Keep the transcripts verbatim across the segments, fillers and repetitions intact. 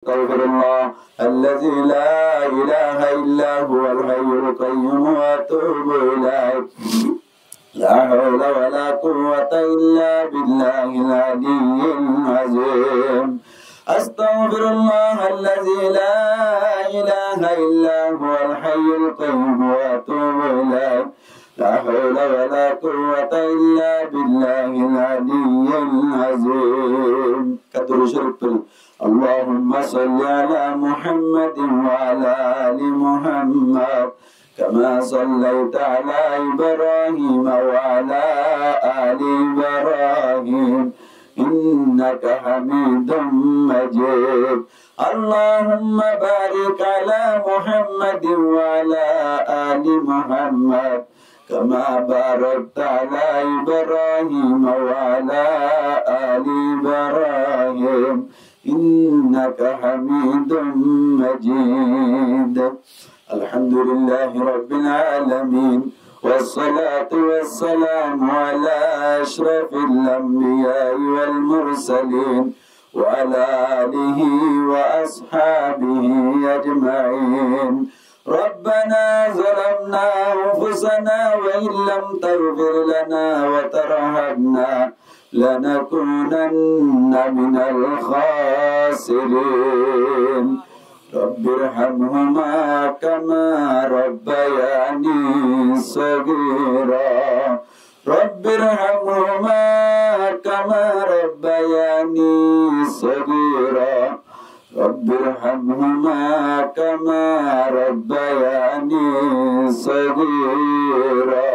أستغفر الله الذي لا إله إلا هو الحي القيوم وأتوب إليه. لا حول ولا قوة إلا بالله العلي العظيم. أستغفر الله الذي لا إله إلا هو الحي القيوم وأتوب إليه. لا حول ولا قوة إلا بالله العلي العظيم. Ka durud córif fori. اللهم صل على محمد وعلى آل محمد كما صليت على إبراهيم وعلى آل إبراهيم إنك حميد مجيد. اللهم بارك على محمد وعلى آل محمد كما باركت على إبراهيم وعلى آل إبراهيم إنك حميد مجيد. الحمد لله رب العالمين، والصلاة والسلام على أشرف الأنبياء والمرسلين، وعلى آله وأصحابه أجمعين. ربنا ظلمنا أنفسنا وإن لم تغفر لنا وترحمنا لنكونن من الخاسرين. رب ارحمهما كما ربياني صغيرا. رب ارحمهما كما ربياني صغيرا. رب ارحمهما كما ربياني صغيرا.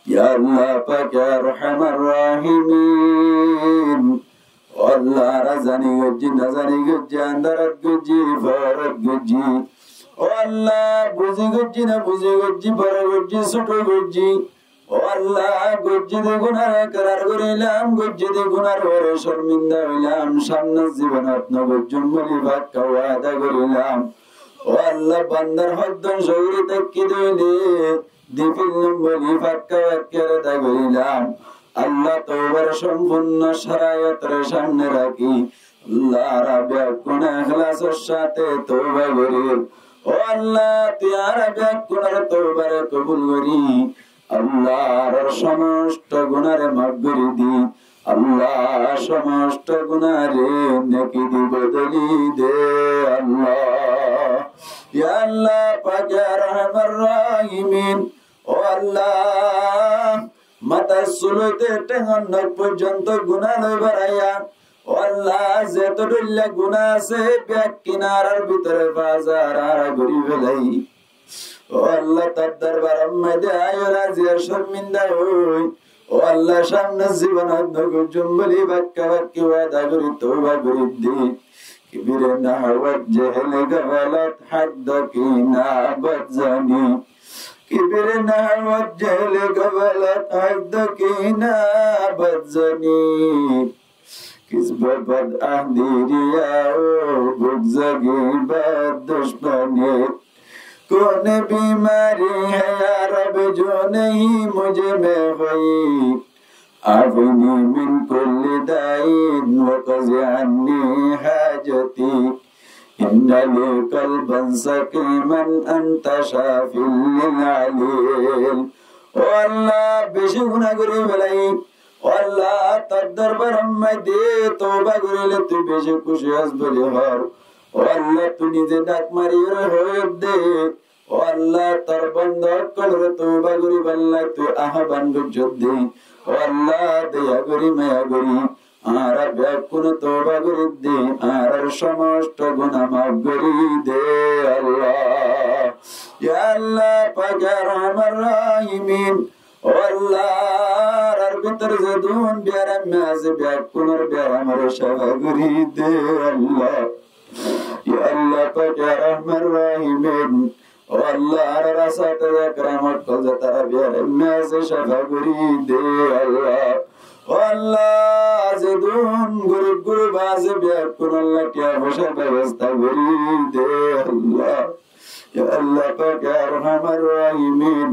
Ya Allah pak, ya Arhamar Rahimin. Ó Allah, añára zani goijjí, no zani goijjí, andarat goijjí, foórat goijjí. Ó Allah, buzi goijjí, no buzi goijjí, boro goijjí, sóto goijjí. Ó Allah, goijjí de gunar ekrar gorílam, goijjí de gunar uore corminda óilam, samnor zibonot no goijjum buli fakka wada gorílam. Ó Allah, bandar hók dóngco gorí táikki de óile, di fellum buli fakka wada gorílam. Allah, toubar sompurno coraiyotre samne rakí, Allah, añára beggúne ehlasor sáte touba gorír. Ó Allah, tui añára beggúnor toubare kobul gorí. Allah, añárar somosto gunare maf gorí di. Allah, somosto gunare neki di bodoli de. Allah, ya Allah pak, ya Arhamar Rahimin. Ó Allah, matar sul óite théngor nok foijjonto guná loi beraiya. Ó Allah, zeto dhoilla guná asé, beggín añárar bútore fazar añára gorí felai. Ó Allah, tor dorbaror maze aiyóre aijja corminda ói. Ó Allah, samnor zibonot no goijjum buli fakka fakki wada gorí touba gorí di. کبر نہ بود جہل غفلت حد کینہ بد ظنی. کبر نہ بود جہل غفلت حد کینہ بد ظنی. کس بود بدعہدی ریا و بگزگی بد دشمنی. کون بیماری ہے یا رب جو نہیں مجھ میں ہوئی. عافنی من کل داء وقض عنی حاجتی. ان لی قلبا سقیما انت شافی للعلیل. Ó Allah, beci guná gorí felai. Ó Allah, tor dorbaror maze touba goríle tui beci kúci ós buli hoór. Ó Allah, tui nize dhak mariyóre hoiyós de. Ó Allah, tor banda ókkolore touba goríballa tui ahwan goijjós de. Ó Allah, doya gorí, maya gorí, añára beggúne touba gorí de, añárar somosto guná maf gorí de, Allah. Ya Allah pak, ya Arhamar Rahimin. Ó Allah, añárar bútore zedún biyaram asé, beggúnor biyaramore cefa gorí de, Allah. Ya Allah pak, ya Arhamar Rahimin. Ó Allah, añárar asatida keram ókkol ze tará biyaram asé, cefa gorí de, Allah. Ó Allah, zedún gorib gurba asé, beggúnor lla tiya foicár bebosta gorí de, Allah. Ya Allah pak, ya Arhamar Rahimin.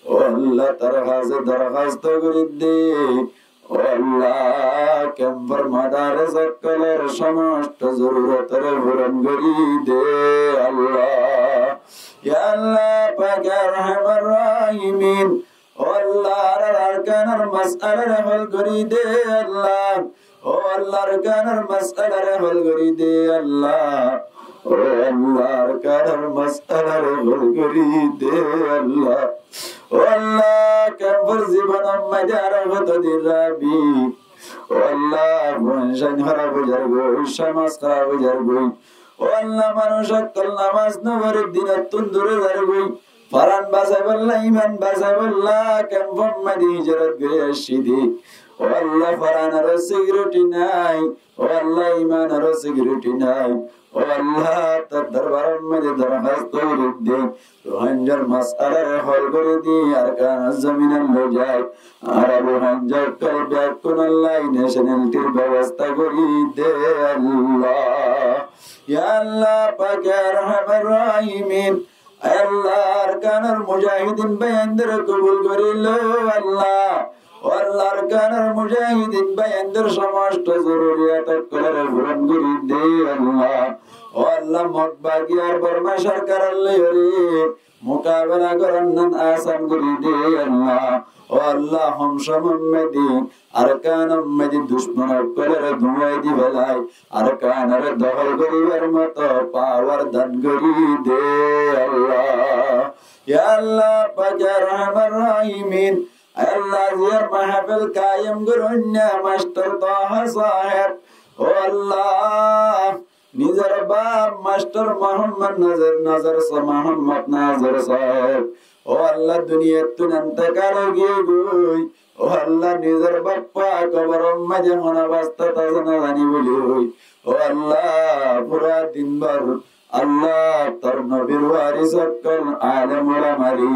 Ó Allah, tor hañse dorhast gorí de. Ó Allah, kemfor madaris ókkolor somosto zorurotore furon gorí de, Allah. Ya Allah, pake Arhamar Rahimin, ó Allah, añárar Arkanor masalare hol gorí de, Allah. Ó Allah, Arkanor masalare hol gorí de, Allah. Ó Allah, Arkanor masalare hol gorí de, Allah. Ó Allah, kemfor zibonor maze aró hoto din rakbi. Ó Allah, fuain sáin hóraf ói zargói, somaj hóraf ói zargói. Ó Allah, manúic ókkol nomaz no fore, dinottún dure zargói. Foran basaibolla, iman basaibolla, kemfor maze hijrot gorí aiccí de. Ó Allah, foranor security nai. Ó Allah, imanor security nai. Ó Allah, tor dorbaror maze dorhast gorí de. Rohingyar masalare hol gorí de, Arkanor zominot loi zai. Añára Rohingya ókkol beggúnor lai nationality r bebosta gorí de, Allah. Ya Allah, pake Arhamar Rahimin, Allah, Arkanor mujahidin báiyaindore kobul gorí lo, Allah. Ó Allah, Arkanor mujahidin báiyaindor somosto zoruriyat ókkolore furon gorí de, Allah. Ó Allah, Mog Bagi ar Borma sorkaror loi mukabela gorannan asan gorí de, Allah. Ó Allah, hom somoyor maze Arkanor maze ducmon ókkolore duwai di felai, Arkanore dohol goríbar moto power dan gorí de, Allah. Ya Allah, pake Arhamar Rahimin, Allah, ziyar mahfil kayem goróinna mastor Taha saheb, ó Allah, nizor baf mastor Muhammad Nazir, Nazir sa-, Muhammad Nazir saheb, ó Allah, duniyattún intekal ói giyé goi. Ó Allah, nizor baffa koboror maze hon obostat asé no zani buli hoi. Ó Allah, fura din bor Allah, tor nobir waris ókkol, alem ulamare,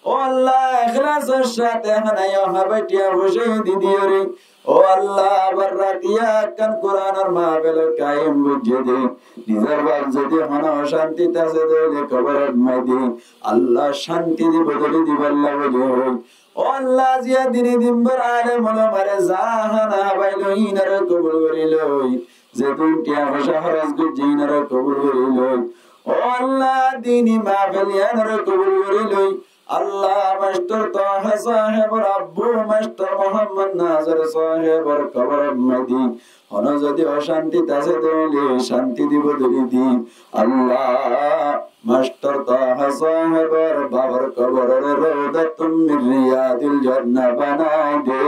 ó Allah, ikhlasor sáte hánayo hábai tiya foicá di diyore. Ó Allah, abar ratiya ekkán Kuranor mahfil kayem goijjé de. Nizor baf zodi hono ocántit asé de óile koboror maze Allah cánti di bodoli dibálla buli hoi. Ó Allah, ziya dini din bor alem ulamare za hána hábailo, inore kobul gorí loi. Zedún tiya foicá hóros goijjé, inore kobul gorí loi. Ó Allah, dini mahfil iyanore kobul gorí loi. Allah, mastor Taha sahebor abbu mastor Muhammad Nazir sahebor koboror maze hono zodi ocántit asé de óile cánti di bodoli di. Allah, mastor Taha sahebor bafor koborore rawdatun min riyadil jannah banai de,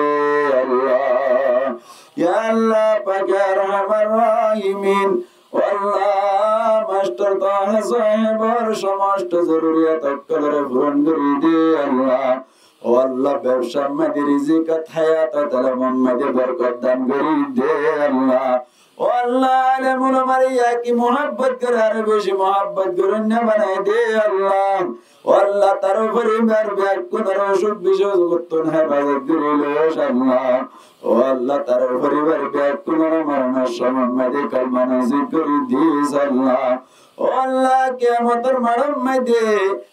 Allah. Ya Allah, pake Arhamar Rahimin, ó Allah, mastor Taha sahebor somosto zoruriyat ókkolore furon gorí de, Allah. Ó Allah, bebsar maze, rizikot, hayatot, elmor maze borkot dan gorí de, Allah. Ó Allah, alem ulamare yá ki muhabbot gore, aró beci muhabbot goróinna banai de, Allah. Ó Allah, taró foribar beggúnore ocúk bicúkottún hefazot gorí loic, Allah. Ó Allah, taró foribar beggúnore moronor somoy maze kolma nosib gorí dis, Allah. Ó Allah, kiyamotor maçor maze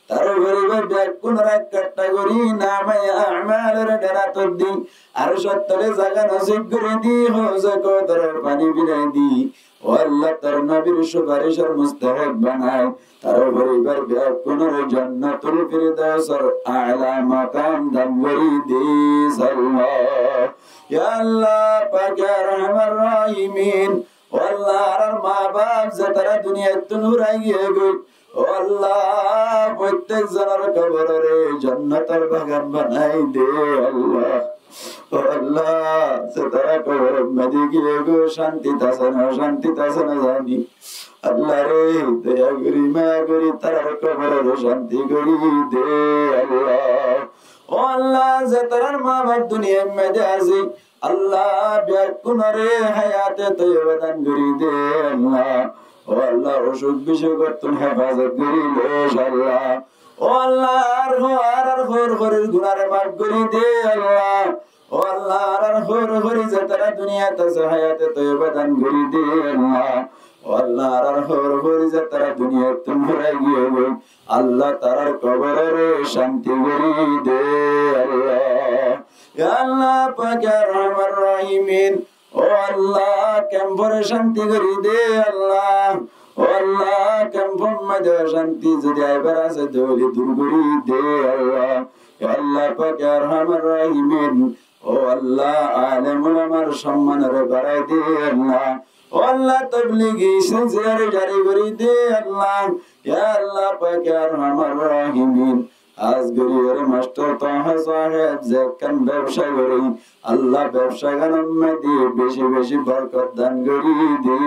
taró foribar beggúnore ekkattá gorí name amalor dherat di, Arcor tole zaga nosib gorí di, Hauze Kautaror faní filai di. Ó Allah, tor nobir sufaricor mustahek banai, taró foribar beggúnore Jannatul Firdausor ala makam dan gorí dis, Allah. Ya Allah, pake Arhamar Rahimin, ó Allah, añárar ma baf zetará duniyattún furai giyé goi, ó Allah, fottek zonor koborore jannator bagan banai de, Allah. Ó Allah, zetará koboror maze giyé goi, cántit asé no, cántit asé no zani. Allah re, doya gorí, maya gorí, tarar koborore cánti gorí de, Allah. Ó Allah, zetarar ma baf duniyar maze asé, Allah, beggúnore hayate toiba dan gorí de, Allah. Ó Allah, ocúk bicúkottún hefazot gorí loic, Allah. Ó Allah, añárar ho-, añárar hoór horir gunare maf gorí de, Allah. Ó Allah, añárar hoór hori zetará duniyat asé, hayate toiba dan gorí de, Allah. Ó Allah, añárar hoór hori zetará duniyattún furai giyé goi, Allah, tarar koborore cánti gorí de, Allah. Ya Allah pak, ya Arhamar Rahimin, ó Allah, kemfore cánti gorí de Allah. Ó Allah, kemfor maze cánti zodi aibar asé de óile dur gorí de Allah. Ya Allah pak, ya Arhamar Rahimin, ó Allah, alem ulamar sommanore barai de Allah. Ó Allah, tobligi silsilare jari gorí de Allah. Ya Allah pak, ya Arhamar Rahimin, hás gorí ore mastor Toha sáheb zekkán bebsa gorí, Allah, bebsa gánor maze beci beci borkot dan gorí de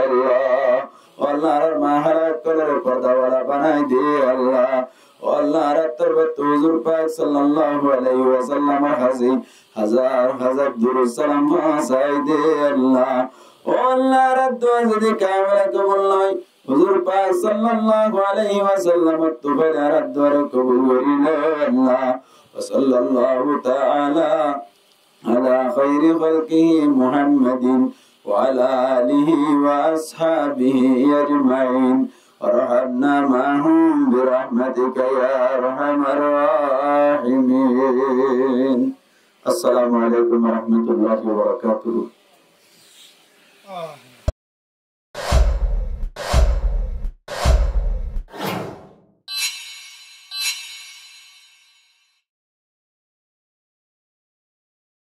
Allah. Ó Allah, añárar ma hála ókkolore fordawala banai de Allah. Ó Allah, añárar torfóttu huzur pak sallallahu alaihi wasallamor hañsé házar házar durud salam foóñsai de Allah. Ó Allah, añárar dua zodi kamila kobul no ói, huzur pak sallallahu alaihi wasallamottu faile añárar duare kobul gorí lo Allah. وصلى الله تعالى على خير خلقه محمد وعلى آله وأصحابه أجمعين. وارحمنا معهم برحمتك يا أرحم الراحمين. السلام عليكم ورحمة الله وبركاته.